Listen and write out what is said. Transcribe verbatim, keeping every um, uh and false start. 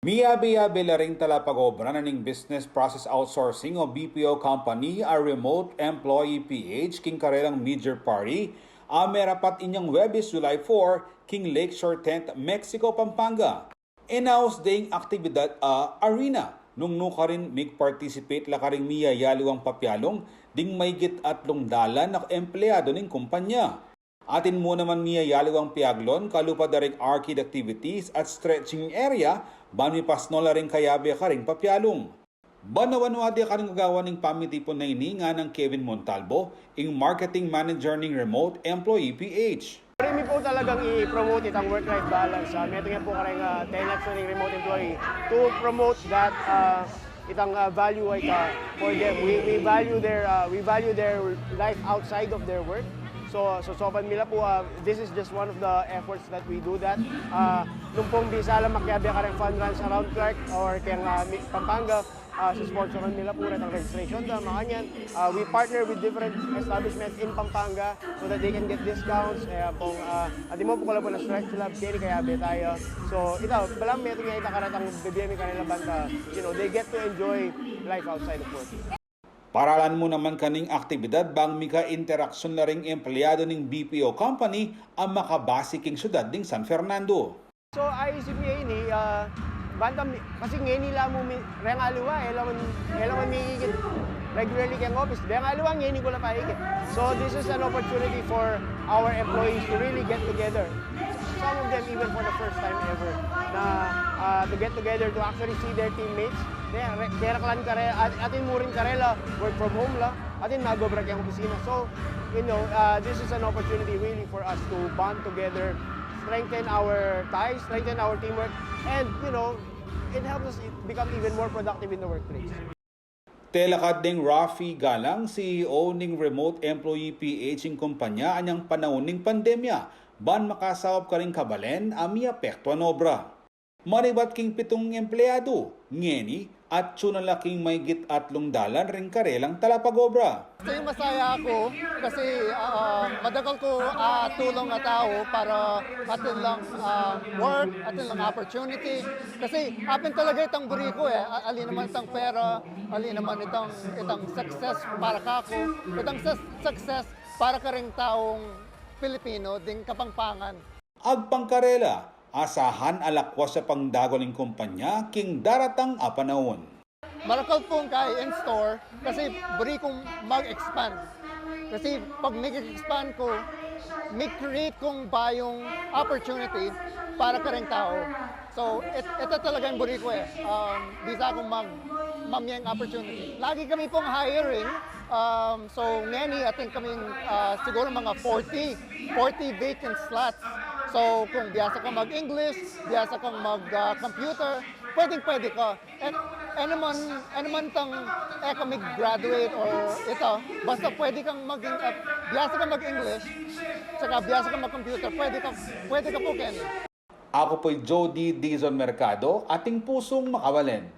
Miyabe-yabe la ring talapag-obra na ning business process outsourcing o B P O company a Remote Employee P H king karelang major party a merapat inyang Huwebes, July four, king Lakeshore Tent, Mexico, Pampanga. Inaus deng aktibidad a arena, nung nukarin mig-participate la karing miyayaliwang papialung ding mayigit atlung dalan a empleado ning kumpanya. Atin mu naman miyayaliwang piaglon kalupa da ring arcade activities at stretching area, ban mipasnol la ring kayabe karing papialung. Banawan wa de karing gagawan ning pamitipun a ini, ngana nang Kevin Montalbo, ing marketing manager ning Remote Employee P H. Kami po talagang i-promote itang work-life balance. Ah, metung ya po kareng, ah, tenets na ning remote employee to promote that, ah, itang, ah, value ay ka for them. We, we value their, ah, we value their life outside of their work. So, so, so, mi la po, ah, this is just one of the efforts that we do that. Ah, nung pong bisa la makiabe kareng fun runs around Clark or keng, ah, mi-, Pampanga, ah, susponsoran mi la po retang registration da, makanyan. Ah, we partner with different establishments in Pampanga so that they can get discounts. Eh, pong, ah, atin mu pong kalaban a Stretch Lab, keni kayabe taya. So, ita, balamu metung ya ita karetang bibie mi karela ban ta, you know, they get to enjoy life outside of work. Paralan mu naman kaning aktibidad bang mika-interaksyon la ring empleyado ning B P O company a makabase king syudad ding San Fernando. So, aisip mi ini, ah, banta mi-, kasi ngeni la mu mi-, reng aliwa, e la man, e la man mikikit regularly keng office. Reng aliwa, ngeni ku la paikit. So, this is an opportunity for our employees to really get together. Some of them even for the first time ever na, ah, to get together, to actually see their teammates. Kaya, re-, kaya kalan kare-, at-, atin mu rin karela, work from home la, atin mag-obra keng opisina. So, you know, ah, this is an opportunity really for us to bond together, strengthen our ties, strengthen our teamwork, and, you know, it helps us become even more productive in the workplace. Telakad deng Rafi Galang, C E O ning Remote Employee P H ing kumpanya anyang panaun ning pandemya, ban makasaup karing kabalen a miapektuan obra. Manibat king pitung empleyado, ngeni, atyu na la king mayigit atlung dalan ring karelang talapag-obra. Kasi masaya ako kasi, ah, madakal ku, ah, tulung a tau para atin lang, ah, work, atin lang opportunity. Kasi apin talaga itang buri ku e, a-, ali naman itang pera, ali naman itang, itang success para kaku, itang sus-, success para karing taung Pilipino ding Kapampangan. Agpang karela, asahan a lakwas ya pang dagul ing kumpanya king daratang a panaun. Marakal pung kai in store kasi buri kung mag-expand. Kasi pag mig-expand ku, mig-create kung bayung opportunity para kareng tau. So, et-, ita talaga ing buri ku e. Um, bisa kung mag-, mamyeng opportunity. Lagi kami pung hiring. Um, so, ngeni, atin kaming, ah, siguro mga forty, forty vacant slots. So, kung biasa ka mag-English, biasa kang mag, ah, computer, pwedeng-pwede ka. And, e naman, e naman itang e ka mig-graduate or ita, basta pwede kang maging, ah, biasa ka mag-English, tsaka biasa ka mag-computer, pwede ka, pwede ka pu keni. Aku pu'y Jody Dizon Mercado, atin pusung makabalen.